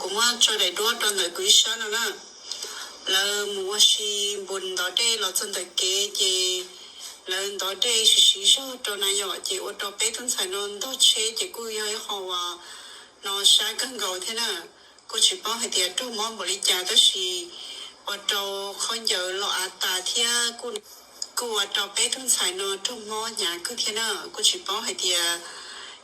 Kuv muab tso daim duab rau ntawm kuv ib sab no na. Lawv mus ua si npus ntov dej los txog ntawm kev ces lawv ntov dej siv siv zog rau na yom, ces ua rau peb tug ntxhais no ntog tsheb ces kuj yog ib qho uas no sab kawg nkaus thiab na. Kuj tsis paub hais tias raug mob npaum li cas tab sis ua rau khaub ncaws los av tas thiab kuj ua rau peb tug ntxhais no raug mob hnyav kawg thiab na. Kuj tsis paub hais tias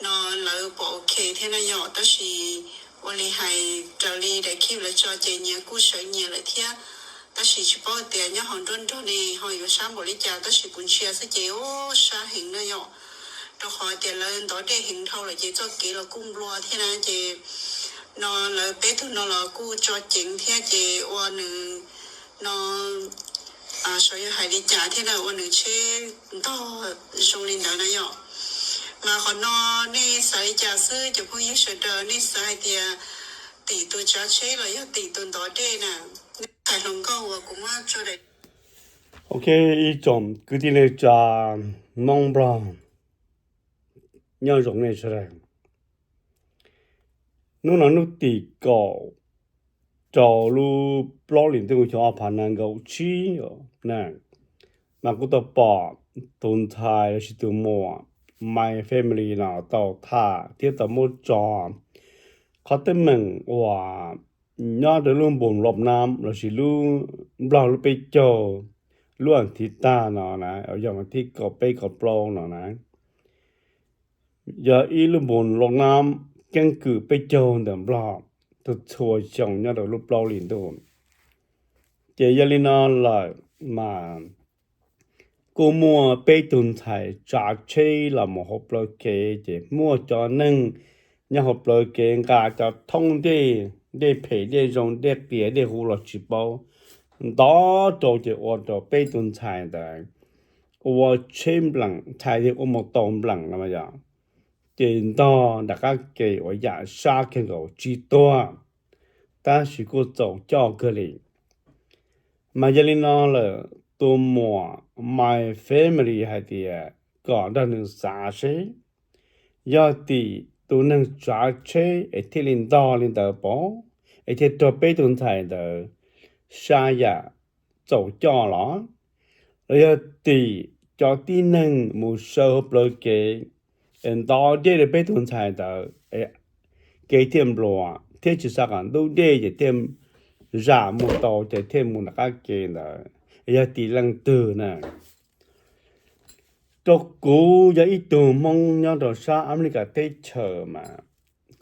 no lawv puas ok thiab na yom, tab sis ua li hais raws li daim clip lawv tso ces nyias kuj sawv nyias lawm thiab. Tab sis tsis paub tias nyob hauv nruab nrog ne ho yuav sab npaum li cas tab sis kuv ntsia xwb ces ua sab heev na yom. Rau qhov tias lawv ntov dej heev dhau lawm ces txoj kev los kuj nplua thiab na ces no lawv peb tug no los kuj tso ceev thiab ces ua nws no xyov yog hais li cas thiab na ua nws tsheb ntog zoo li ntawd na yom. Mas qhov no nej xav li cas xwb cov phooj ywg sawv daws, nej xav hais tias tim tus tsav tsheb los yog tim tus ntov dej na? Nej hais hluas nkauj uas kuv muab tso daim. Ok, ib tsoom kwv tij neej tsa Hmoob Nplog nyob zoo nej sawv daws. Hnub no hnub tim kaum rau lub plaub hlis ntuj xyoo ob phav nees nkaum tsib na, mas kuv tau pom tus ntxhais lossis tus muam My Family no tau tham thiab tau muab tso qhov teeb meem uas nyob rau lub npus Lom Nam lossis lub Nplog lub peb caug lub as thiv tag no na, yog mas thib kaum peb kaum plaub no na, yog ib lub npus Lom Nam keeb kwm peb caug ntawm Nplog txhua txhua xyoo nyob rau lub plaub hlis ntuj. Ces yog li no lawm mas kuj muaj peb tug ntxhais tsav tsheb los mus hauv plawv kev ces muaj cov neeg nyob hauv plawv kev nqa cov thoob dej, dej phem dej zoo dej qias dej huv los tsis paub, ntov rau ces ua rau peb tug ntxhais ntawd ua tsheb npleem, ntxhais thiaj ua mus tau npleem no yog, ces ntog nram qab ke uas yam sab kawg nkaus tsis tuag, tab sis kuj txaus coj kawg li. Mas yog li no lawm tus muam My Family hais tias kom nrog nws xav seb yog tim tus neeg tsav tsheb es thiaj li ntog li ntawd pom, es thiaj raug peb tus ntxhais ntawd sab yam txaus coj los, los yog tim cov tib neeg mus saw hauv plawv kev es ntov dej rau peb tus ntxhais ntawd, kev thiaj nplua thiab tsis xav kom ntub dej ces thiaj zam mus tau ces thiaj mus nram qab ke ntawd, yog tim leej twg na. Rau kuv yog ib tug Hmoob nyob rau sab Amelikas teb chaws mas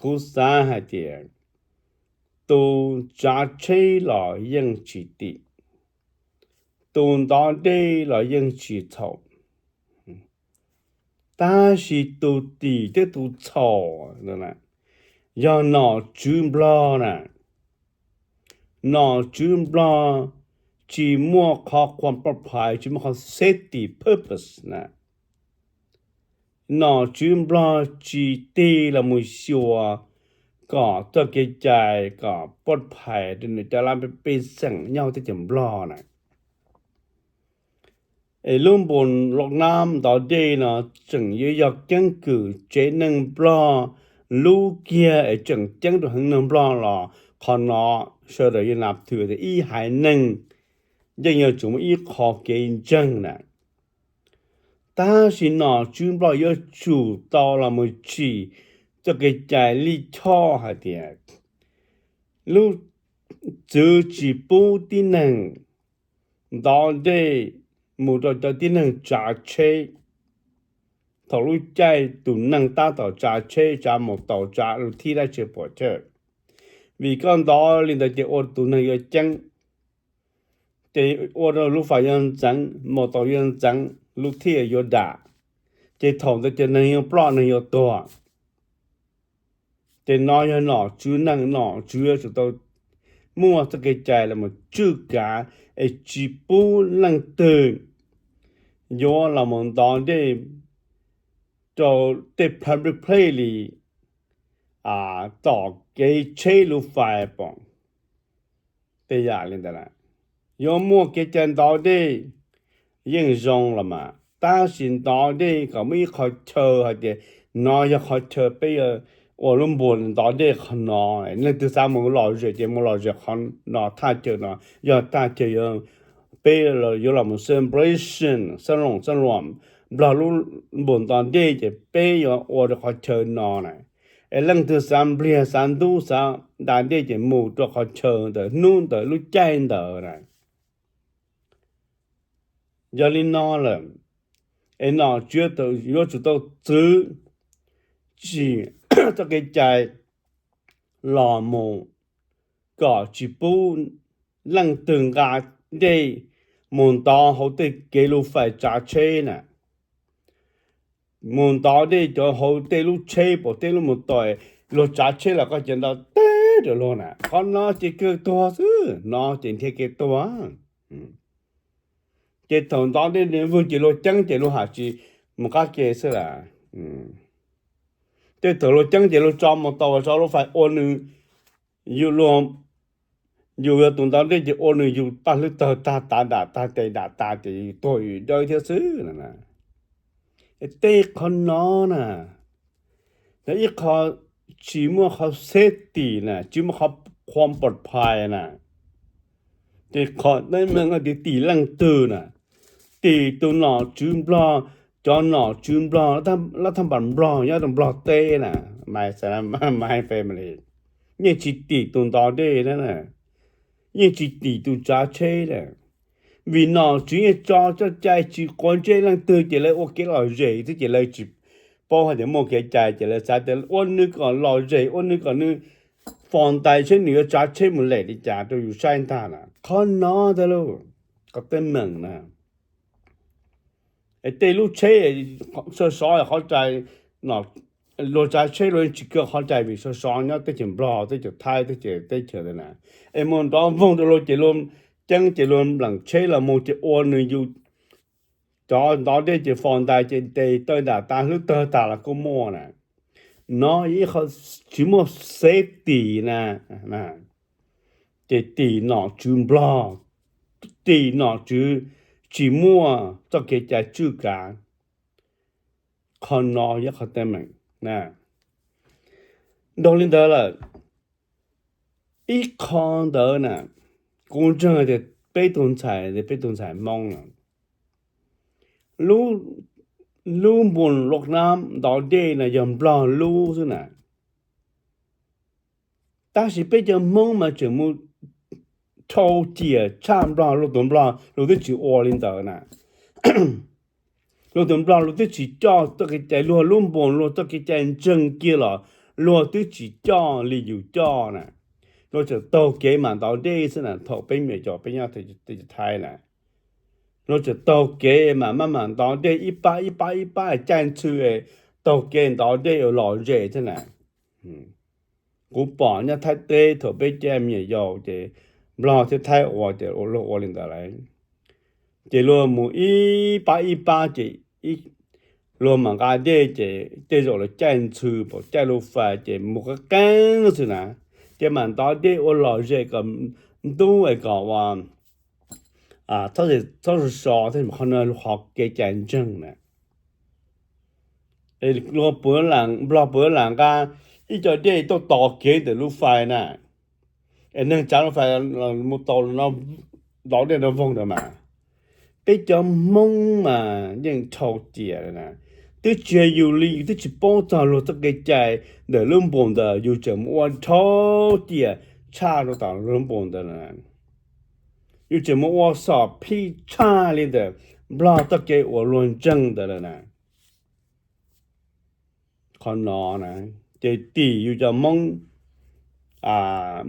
kuv xav hais tias tus tsav tsheb los yeej tsis tim, tus ntov dej los yeej tsis txhaum, tab sis tus tim thiab tus txhaum yog nom tswv Nplog na. Nom tswv Nplog tsis muaj qhov khuam poj phais, tsis muaj qhov safety purpose na. Nom tswv Nplog tsis tig los mus xyuas kom txoj kev cai kom poj phais rau nws cov lab pej xeem nyob hauv teb chaws Nplog na. Es lub npus Lom Nam ntov dej no tseem yuav yog keeb kwm tsev neeg Nplog lub kiag es tseem ceeb rau heev neeg Nplog los qhov no sawv daws yuav nab thwm tias ib haiv neeg yeej yuav tsum muaj ib qho kev ntseeg na. Tab sis nom tswv Nplog yuav tsum tau los mus tsim txoj kev cai lij choj hais tias lub txwv tsis pub tib neeg ntov dej mus rau cov tib neeg tsav tsheb thaum lub caij tus neeg tab tom tsav tsheb tsav mus taus tsav lub thij dab tsi puas chawj. Vim koj ntov li ntawd ces ua tus neeg yuav ceeb, ces ua rau lub fais yuav ntxeev, mus taus yuav ntxeev, lub thij yuav dam, ces thaum ntawd ces neeg yuav ploj neeg yuav tuag. Ces no yog nom tswv neeg nom tswv yuav tsum tau muaj txoj kev cai los mus tswj kav es tsis pub leej twg yuav los mus ntov dej rau tej public place li tom kev tsheb lub fais pom. Tej yam li ntawd lawm, yuav muaj kev cai ntov dej yeej zoo los mas, tab sis ntov dej kom muaj ib qho chaw hais tias no yog qhov chaw peb yuav ua lub npus ntov dej qhov no. Leej twg xav mus lom zem ces mus lom zem qhov no, thaj chaw no yog thaj chaw yuav, peb yuav los mus celebration, xab loos xab loos, Nplog lub npus ntov dej ces peb yuav ua rau qhov chaw no na. Es leej twg xav npliag xav ntub xav da dej ces mus rau qhov chaw ntawd hnub ntawd lub caij ntawd na. Yog li no lawm, es nom tswv yuav tsum tau txwv tsim txoj kev cai los mus kom tsis pub leej twg nqa dej mus ntov hauv tej kev lub fais tsav tsheb na. Mus ntov dej cov hauv tej lub tsheb, pom tej lub mus tawm, luag tsav tsheb los koj cia nto teb rau luag na. Qhov no ces kawg tuag xwb, no ces nrhiav kev tuag. Ces thaum ntov dej nws vwg ces luag ceeb ces luag ham tsis mus qab ke xwb las. Tej thaum luag ceeb ces luag tso mus tau tso lub fais ua nws, yus luag, yus yog tus ntov dej ces ua nws yus paj hlwb tawg tag, tav dam tag, tes dam tas ces yus tuag yus dawb thiab xwb. Tej qhov no na, yog ib qho tsis muaj qhov safety na, tsis muaj qhov pom phais na. Ces qhov teeb meem no tim leej twg na, tim tus nom tswv Nplog, cov nom tswv Nplog, lab thaj npas Nplog nyob rau Nplog teb na, my family, yeej tsis tim tus ntov dej na, yeej tsis tim tus tsav tsheb na. Vim nom tswv yeej tso coj cai tsis quav ntsej leej twg ces lawv ua kev lom zem xwb ces lawv tsis paub hais tias muaj kev cai ces lawv xav tias ua nws kom lom zem, ua nws kom nws fos ntais seb nws yuav tsav tsheb mus lem li cas rau yus saib ntag na. Qhov no ntag lauj, qhov teeb meem na. Es tej lub tsheb sov sov qhov rais, luag tsav tsheb luag tsis kaw qhov rais vim sov sov nyob teb chaws Nplog, teb chaws Thaib, teb chaws, teb chaws ntawd na. Es mus nrov voog rau luag ces luag ceeb ces luag npleem tsheb los mus ces ua nws yus cov ntov dej ces fos ntais ces tes taw dam tas hlwb tawg tas los kuj muaj na. No ib qho tsis muaj safety na, ces tim nom tswv Nplog, tim nom tswv tsis muaj txoj kev cai tswj kav. Qhov no yog qhov teeb meem. Dhau li ntawd lawm, ib qho ntawd na, kuv ntseeg tias peb tus ntxhais, peb tus ntxhais Hmoob na, lub npus luaj nab ntov dej no yog Nplog lub xwb na. Tab sis peb cov Hmoob mas tseem mus dhau ciam tshaj Nplog, luag tus Nplog luag twb tsis ua li ntawd na. Luag tus Nplog luag twb tsis coj txoj kev cai, luag lub npus luag txoj kev cai ntseeg kiag los luag twb tsis coj li yus coj na. Luag tseem taug kev mam ntov dej xwb na, thaum peb me nyuam peb nyob teb chaws Thaib na. Luag tseem taug kev mas maj mam ntov dej ib pab ib pab ib pab caij ntxhw, taug kev ntov dej ua lom zem thiab na. Kuv pom nyob Thaib teb thaum peb cov me nyuam yaus ces Nplog thiab Thaib ua ces luag ua li ntawd lawm. Ces luag mus ib pab ib pab ces luag mam nqa dej ces tej zaum lawv caij ntxhw pom caij lub fais ces mus qeeb qeeb xwb na. Ces mam ntov dej ua lom zem kom ntub es kom ua txhob so so thiab, qhov no qhov kev cai ntseeg na. Luag puav leej, Nplog puav leej nqa ib co dej tuaj tos kev ntawm lub fais na, es neeg tsav lub fais mus tau no, ntov dej nrov voog ntawd mas. Peb cov Hmoob mas yeej dhau ciam na, twb tsis yog yus li, yus twb tsis paub txog luag txoj kev cai ntawm lub npus ntawd, yus tseem mus ua dhau ciam tshaj rau tom lub npus ntawd. Yus tseem mus ua xom phij tshaj li ntawm Nplog txoj kev uas luag ntseeg ntawd lawm na. Qhov no na, ces tim yus cov Hmoob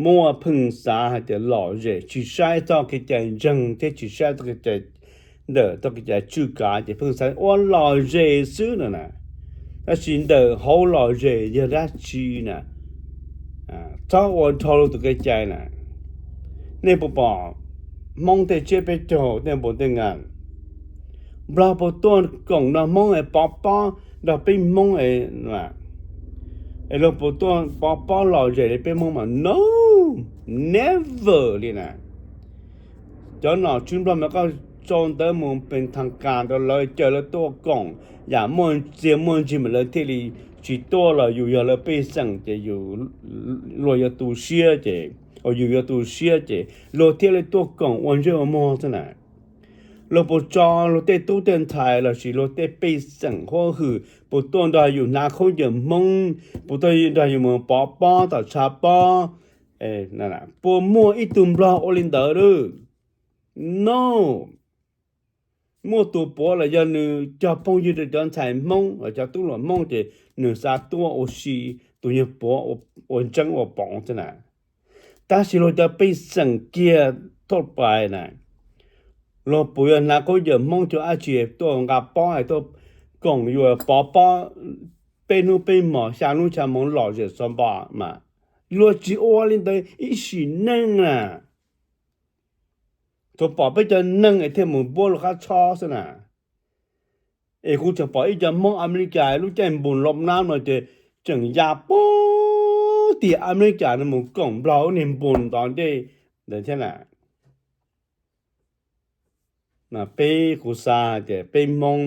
muaj pheej xav hais tias lom zem, tsis saib txoj kev cai ntseeg thiab tsis saib txoj kev cai ntawm txoj kev cai tswj kav, ces pheej xav ua lom zem xwb no na. Tab sis ntawm hauv lom zem yog dab tsi na? Txhob ua dhau luag tus kev cai na. Nej puas pom Hmoob tej tsiab peb caug tej npus tej ngas, Nplog puas tuaj koom nrog Hmoob es pov pob nrog peb Hmoob es luag puas tuaj pov pob lom zem li peb Hmoob mas? No, never li na. Cov nom tswv Nplog mas koj sau ntawv mus pes thas kas rau lawv, caw lawv tuaj koom, yam muaj txiag muaj ntsig mas lawv thiaj li tsis tuaj los yus yog lawv pej xeem ces yus, luag yuav tu siab ces, yus yuav tu siab ces luag thiaj li tuaj koom ua ntsej ua muag xwb na. Luag puas tso luag tej tub tej ntxhais lossis luag tej pej xeem huab hwm puas tuaj nrog yus hnav khaub ncaws Hmoob, puas tuaj nrog yus mus pov pob tom tshav pob, puas muaj ib tug Nplog ua li ntawd lawm? No. Muaj tus puav los yog nws cog phooj ywg rau cov ntxhais Hmoob los cov tub hluas Hmoob ces nws xav tuaj ua si, tus nyuag puav ua ntseeb ua poov xwb na. Tab sis luag cov pej xeem kiag thoj pais na, luag puas yuav hnav khaub ncaws Hmoob cov dab tsi tuaj nqa pob es tuaj koom yus pov pob peb hnub peb hmos xya hnub xya hmo los zem xo npo mas? Luag tsis ua li ntawd ib sim neej na. Tsuas pom peb cov neeg es thiaj mus npuab luag qab tshob xwb na. Es kuv tseem pom ib co Hmoob Amelikas lub caij npus lom nab no ces tseem ya puag tim Amelikas no mus koom Nplog lub niag npus tom ntej ntawd thiab na. Peb, kuv xav tias peb Hmoob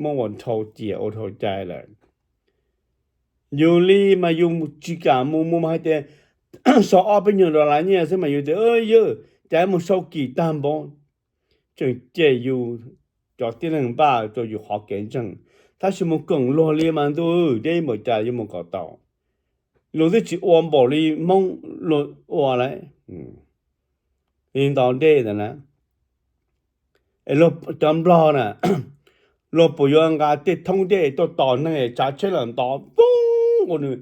muab ua dhau ciam ua dhau cai lawm. Yus li mas yus tsis kam mus, mus mas hais tias sau ob peb nyuag dollar nyiaj xwb mas yus tias, yawg, cas mus sau kim tag npaum. Tseem cem yus cov tib neeg npaj rau yus qhov kev ntseeg, tab sis mus koom luag li mas ntuj, deb npaum cas yuav mus kom tau. Luag twb tsis ua npaum li Hmoob luag ua lawm. Li ntaus dej ntawd na, es cov Nplog na, luag puas yuav nqa tej thoob dej tuaj tos neeg es tsav tsheb los ntov poob ua nws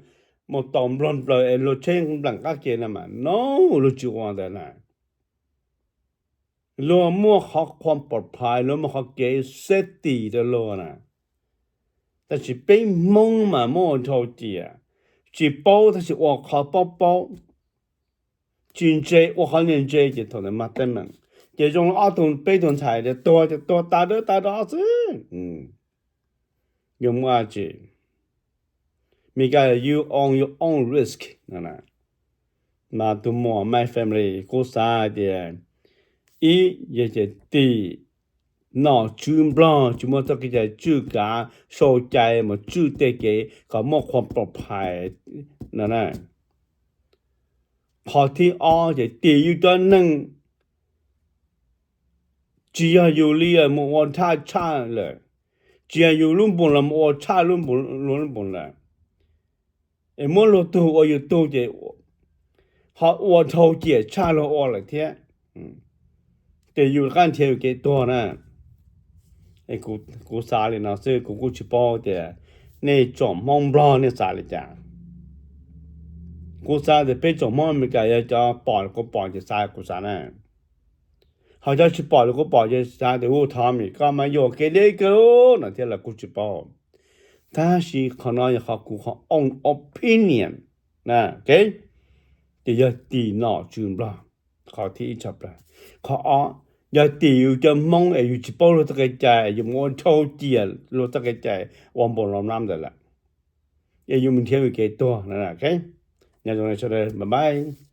mus tos Nplog nplaws es luag tsheb npleem qab ke no mas? No, luag tsis ua ntawd na. Luag muaj qhov qhuas pom phais, luag muaj qhov kev safety rau luag na. Tab sis peb Hmoob mas muab ua dhau ciam, tsis paub tab sis ua qhov paub paub, tsis ntse ua qhov ntse ntse ces thaum ntawd mas teeb meem. Ces zoo ob tug peb tug ntxhais tias tuag ces tuag tas dawb tas do xwb. Yuav muaj dab tsi? Meskas you on your own risk no. Mas tus muam, my family, kuv xav hais tias ib yog ces tim nom tswv Nplog tsis muaj txoj kev cai tswj kav sau cai mus tswj tej kev kom muaj qhuas pom phais no na. Qhov thib ob ces tim yus cov neeg tsis yog yus li mus ua tshaj tshaj lawm, tsis yog yus lub npus los mus ua tshaj luag lub npus lawm, es muab luag tug ua yus tug ces ho ua dhau ciam tshaj luag ua lawm thiab. Ces yus rov qab nrhiav yus kev tuag na. Kuv xav li no xwb, kuv kuj tsis paub tias nej tsoom Hmoob Nplog nej xav li cas. Kuv xav tias peb tsoom Hmoob Amelikas yog cov pom li kuv pom ces xav kuv xav na. Ho cov tsis pom li kuv pom ces xav tias hu thov mis koj mas yuam kev deb kawg no thiab los kuj tsis paub. Tab sis qhov no yog qhov kuv qhov own opinion na. Ces yog tim nom tswv Nplog, qhov thib ib tshaj plaws. Qhov ob, yog tim yus cov Hmoob es yus tsis paub luag txoj kev cai, yus mus ua dhau ciam luag txoj kev cai ua npaum los nab ntawd lawm, es yus mus nrhiav yus kev tuag na. Nyob zoo nej sawv daws, bye bye.